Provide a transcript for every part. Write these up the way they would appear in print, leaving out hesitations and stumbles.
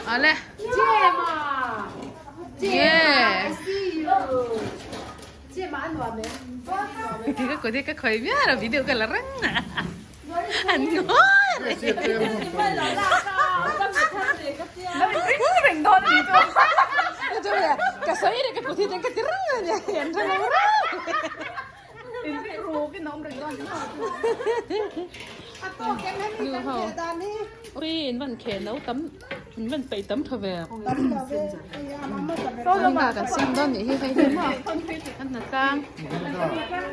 Ale. Yeah. Ka kut hi ka khawi miah lo video ka la reng a. An ngawi reng. Ka sawi reng ka kut hi chuan ka ti reng a nia an hre lo reng. Nu ho ui in van kheh no tam in van peih tam tha ve mohinga kan siam dawn nih hi hei hi maw an hna tlang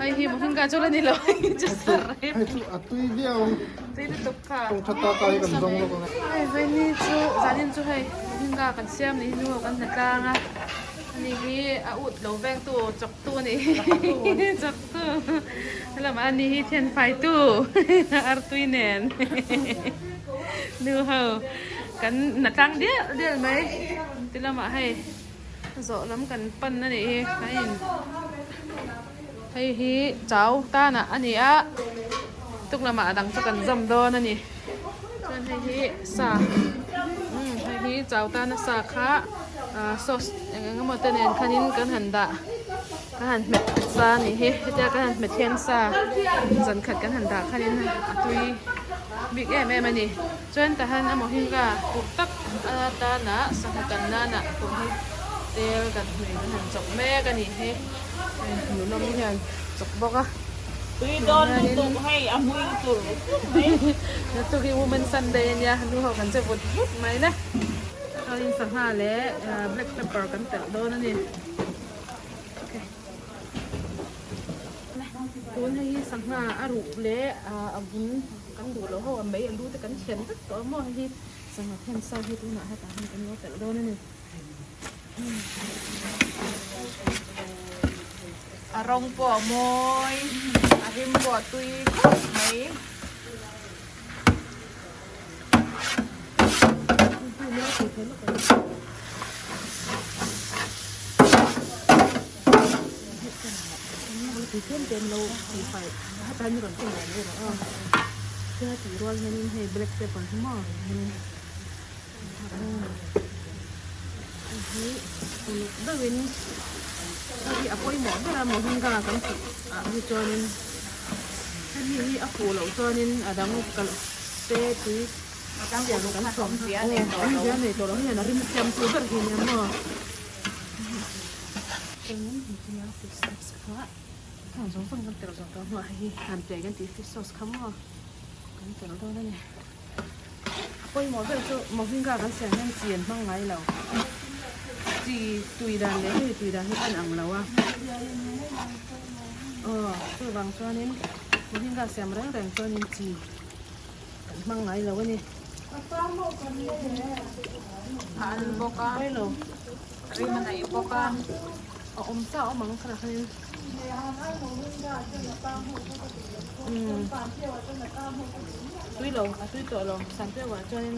hei hi mohinga chu la ni lo chu sar hei chu a tui viau ang tui lutuk kha tawng tha ta ta hi kan zawng lawk ang hei vaini chu zanin chu hei mohinga kan siam nih hi nu ho kan hna tlang a. Ani hi a ut lo vengtu chawktu a nih hi chawktu helamah ani hi thianfaitu artui nen nu ho kan na tlang dial dial mai ti lamah hei zawh lam kan pan a nih hi a in hei hi chau tan ah a ni a tuk lamah a dang chu kan zawm dawn a ni chuan hei hi sa umm hei hi chau tana sa kha ah sauce eng eng emaw te nen khanin kan han dah kan han hmet sa a nih hi hetia kan han hmet hian sa zan khat kan han dah khanin a tui bik em em a ni chuan tahan a mohinga puk tak atana sangha kan nana pawh hi tel kan hnui kan han chawp mek a nih hi. Hmuhnawm hian chawk bawk a. Tui dawn lutuk hei a hmui tur vut mai. Naktuk hi Women Sunday a nia, nu ho kan che vut vut mai le. Chuanin sangha leh black pepper kan telh dawn a ni. Okay. Tun hei hi sangha a ruh leh a vun kan duh loh ho a mei a lu te kan thian vek tawh a maw hei hi sangha then sa hi tunah hetah hian kan lo telh dawn a ni. A rawng pawh a mawi, a rim pawh a tui khawp mai. Hei hi uluk deuhin hei hi a pawimawh ber a mohinga kan tih ah hi chuanin hemi hi a fuh loh chuanin a dang kalh te tui siam kan chhuak awmzia nei tawh lo hian a rim siam tu ber hi nia maw fish sauce kha heng zawng zawng kan telh zawh tawh hnuah hei hi han piai kan tih fish sauce kha maw kan telh dawn a ni. A pawimawh ber chu mohinga kan siam hian chi an hmang ngai lo. Chi tui dan leh hei tui dan hi a inang lo a. Aw chuvang chuanin mohinga siam reng reng chuanin chi kan hmang ngai lo a ni. A al bawk a, rim a neih bawk a. A awm sa awm ang kha khanin. Umm tui lo a tui tawh lo sanpiau ah chuanin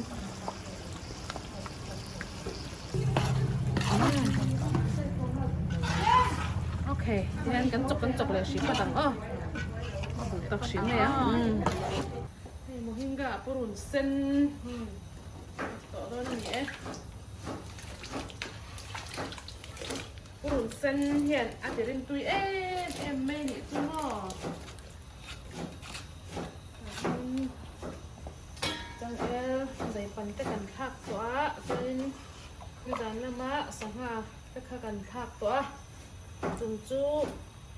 umm okay tihian kan chawk kan chawk leh hrih phawt ang aw a duh tak hrih mai ang umm hei mohinga ah purun sen tawh dawn a ni e. Purun sen hian a ti rimtui em em mai nih chu maw. Chuan changel zeipan te kan thlak tawh a, chuanin nizan lama sangha te kha kan thlak tawh a, chung chu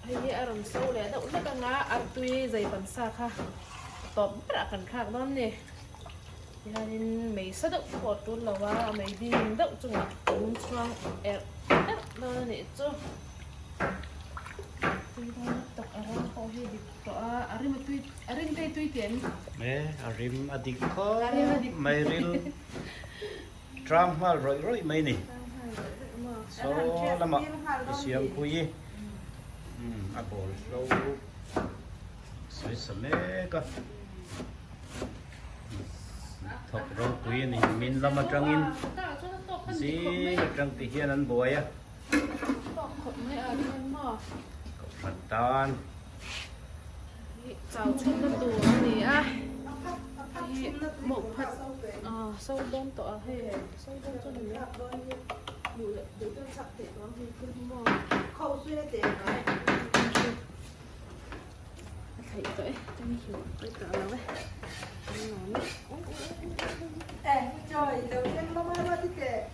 hei hi a rawn so leh deuh hlek anga artui zeipan sa kha tawp berah kan thlak dawn a ni. Tihianin mei sa deuh pawh a tul lo a, mei ding deuh chungah a lum chhuang erh erh dawn a nih chu. Tui dawn tak a rawng pawh hi dik tawh a, a rim a tui a rim te hi tui tih em? E, a rim a dik khawp mai ril tang nghal rawih rawih mai ni. Saw lamah i siam pui i, a bawl hlo sawi sa mek a. Thawk ropui a ni. Min lam atangin zing atang ti hian an buai a. Kohhran tan. Chau chhunna tur a ni a. Hei hi mawh phat ah so dawn tawh a hei so dawn chu a ni a duh leh duh deuh chak theih tawh ang hei thil hi maw a thlaih tawh e thank you pawi tawh lo e a nuam e.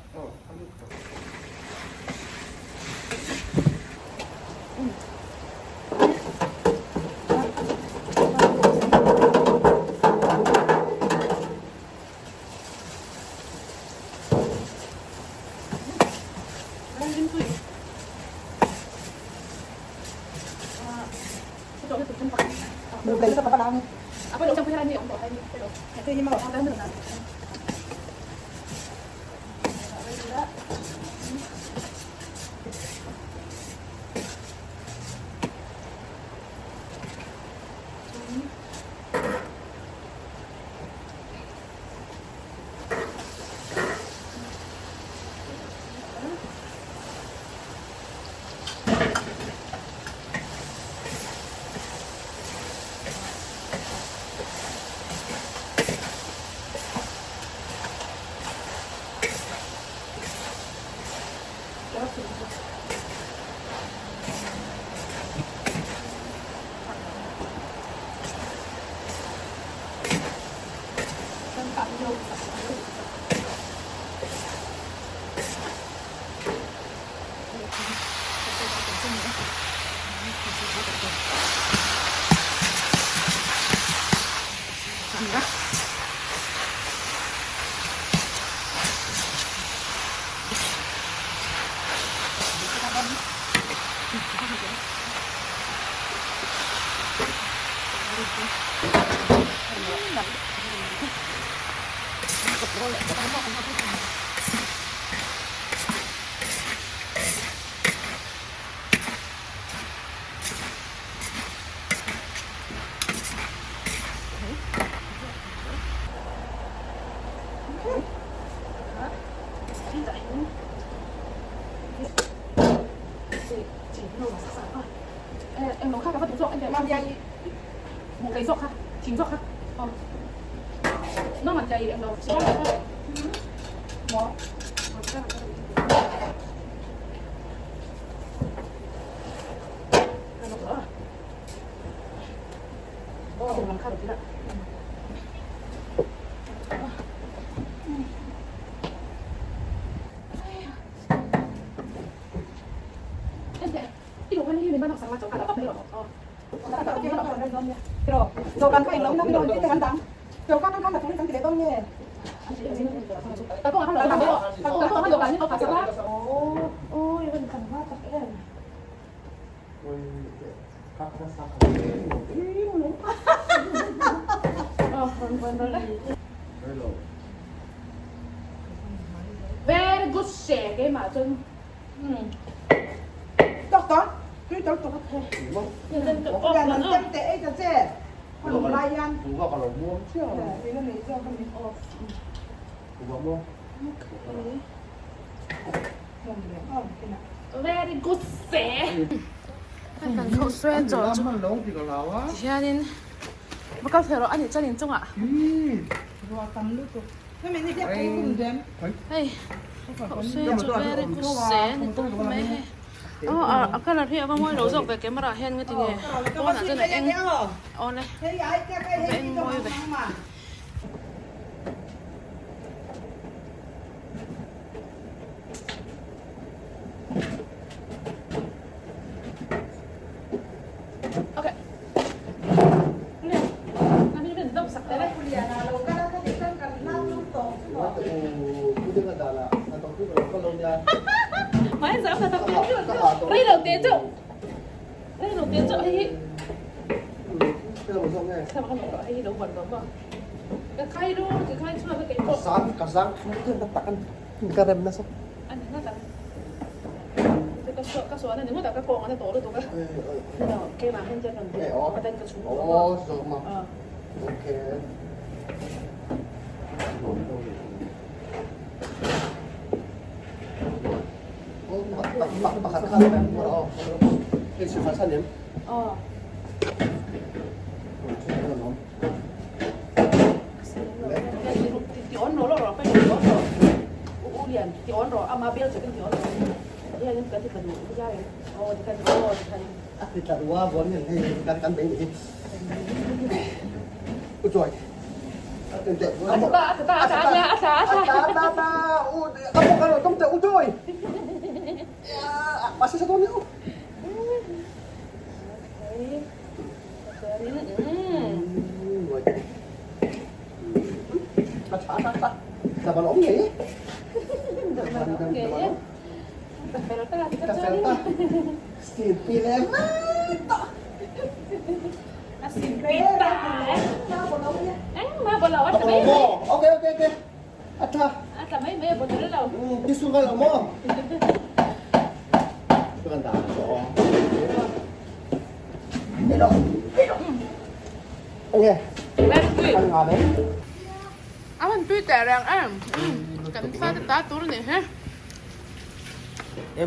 Very good se keimah chuan Very good se kan khauh suai chaw chu tihianin va kal thei rawh a nih chuan inchungah hei khauh suai chu very good se a ni tawp mai hei aw a colour hi a va mawi lo zawk ve camera ah hian nga tinge pawnah chuan a eng awle a va eng mawi ve. Ka rem nasa. Lian ti awn rawh ama bel chekin ti awn rawh hianin ka ti tla duh zai em aw tikhan aw tikhan A ti tla duh a vawn hian hei kan kan bei ni hi u chuai a ti tla a tla a tla a tla a tla a tla a tla ta u a bawk a rawn tum teh u chuai a sa sa dawn ni u A tha tha tha. Ta bal awm ngei e. Ta fel ta Ta fel ta. Sin pi le ta. A sin pi ta. Engmah bawlh lo a tla mai mai. Okay okay okay. A tha. A tla mai mai a bawlh lo. Ti sung lo maw? Kan dah so. Hello. Hello. Okay. Ăn ngon đấy. A man tui teh reng em. Kan fa te ta tur ni he.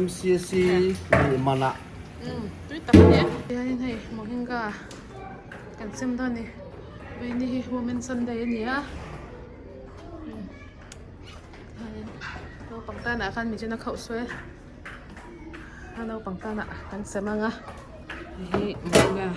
MCC ni mana. Tui tak ni. Hianin hei mohinga kan sem dawn ni. Vaini hi Women Sunday a ni a. Naupang tanah khan mi chuan a khauh sawi a. Naupang tanah kan sem ang a. Hei hi mohinga.